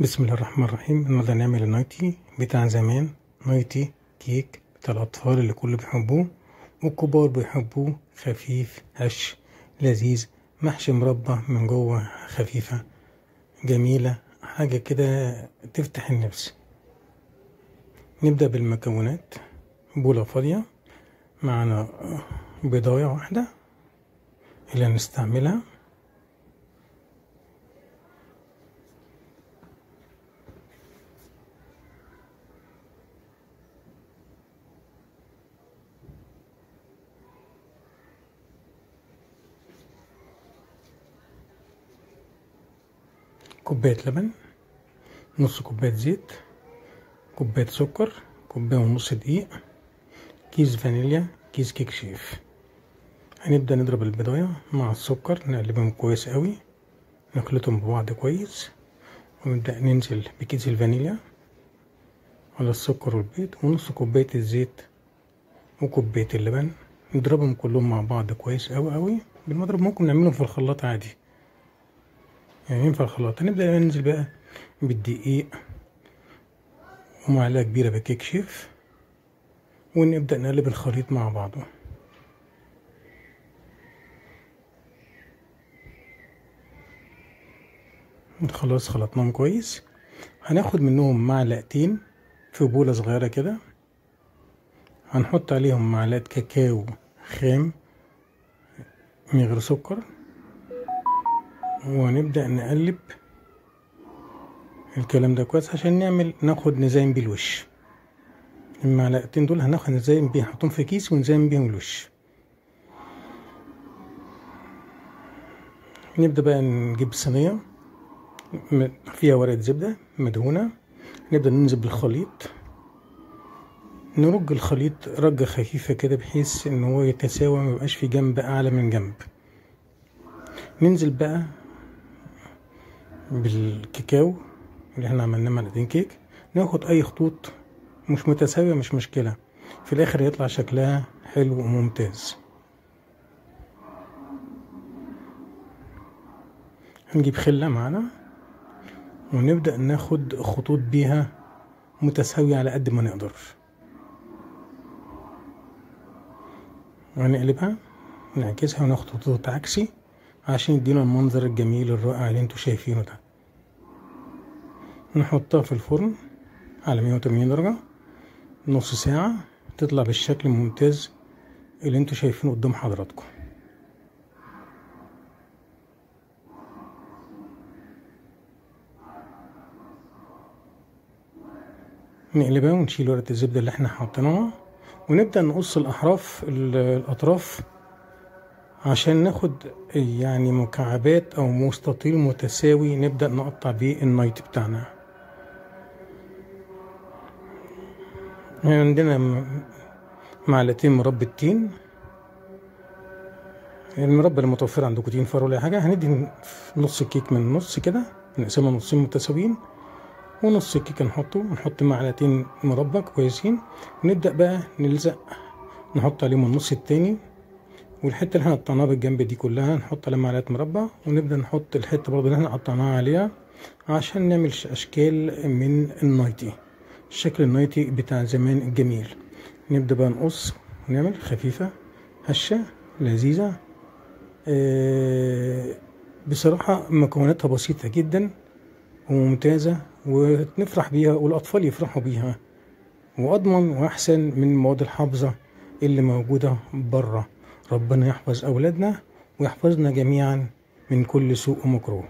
بسم الله الرحمن الرحيم. النهارده هنعمل النايتي بتاع زمان، نايتي كيك بتاع الاطفال اللي كله بيحبوه والكبار بيحبوه، خفيف هش لذيذ، محشي مربى من جوه، خفيفة جميلة، حاجة كده تفتح النفس. نبدا بالمكونات. بوله فاضية، معانا بيضايه واحدة اللي هنستعملها، كوباية لبن، نص كوباية زيت، كوباية سكر، كوباية ونص دقيق، كيس فانيليا، كيس كيك شيف. هنبدأ نضرب البضاية مع السكر، نقلبهم كويس قوي، نخلطهم ببعض كويس، ونبدأ ننزل بكيس الفانيليا على السكر والبيض ونص كوباية الزيت وكوباية اللبن. نضربهم كلهم مع بعض كويس قوي قوي بالمضرب، ممكن نعملهم في الخلاط عادي، يعني ينفع الخلاط. هنبدأ ننزل بقى بالدقيق ومعلقة كبيرة بكيك شيف، ونبدأ نقلب الخليط مع بعضه. خلاص خلطناهم كويس. هناخد منهم معلقتين في بولة صغيرة كده، هنحط عليهم معلقة كاكاو خام من غير سكر، ونبدأ نقلب الكلام ده كويس عشان نعمل ناخد نزين بيه الوش. المعلقتين دول هناخد نزين بيه، نحطهم في كيس ونزين بيهم الوش. نبدأ بقى نجيب صينية فيها ورقة زبدة مدهونة، نبدأ ننزل بالخليط، نرج الخليط رجة خفيفة كده بحيث ان هو يتساوى، ما يبقاش في جنب اعلى من جنب. ننزل بقى بالكاكاو اللي احنا عملناه معلقتين كيك، ناخد اي خطوط مش متساوية مش مشكلة، في الاخر يطلع شكلها حلو وممتاز. هنجيب خلة معانا ونبدأ ناخد خطوط بيها متساوية على قد ما نقدر، وهنقلبها نعكسها وناخد خطوط عكسي عشان يدينا المنظر الجميل الرائع اللي انتوا شايفينه ده. نحطها في الفرن على 180 درجة نص ساعة، تطلع بالشكل الممتاز اللي انتوا شايفينه قدام حضراتكم. نقلبها ونشيل ورقة الزبدة اللي احنا حاطينها، ونبدأ نقص الأحراف الأطراف عشان ناخد يعني مكعبات او مستطيل متساوي نبدأ نقطع بيه النايت بتاعنا. عندنا معلقتين مربى التين، المربى المتوفر عندكم تين فراولة ولا حاجة. هندي نص الكيك من النص كده، نقسمها نصين متساويين، ونص الكيك نحطه، نحط معلقتين مربى كويسين، ونبدأ بقى نلزق، نحط عليهم النص التاني، والحتة اللي احنا قطعناها بالجنب دي كلها نحط عليها معلقه مربى، ونبدا نحط الحتة برضه اللي احنا قطعناها عليها عشان نعمل اشكال من النايتي، الشكل النايتي بتاع زمان الجميل. نبدا بقى نقص ونعمل خفيفة هشه لذيذة. بصراحة مكوناتها بسيطة جدا وممتازة، ونفرح بيها والاطفال يفرحوا بيها، واضمن واحسن من المواد الحافظة اللي موجودة بره. ربنا يحفظ أولادنا ويحفظنا جميعا من كل سوء ومكروه.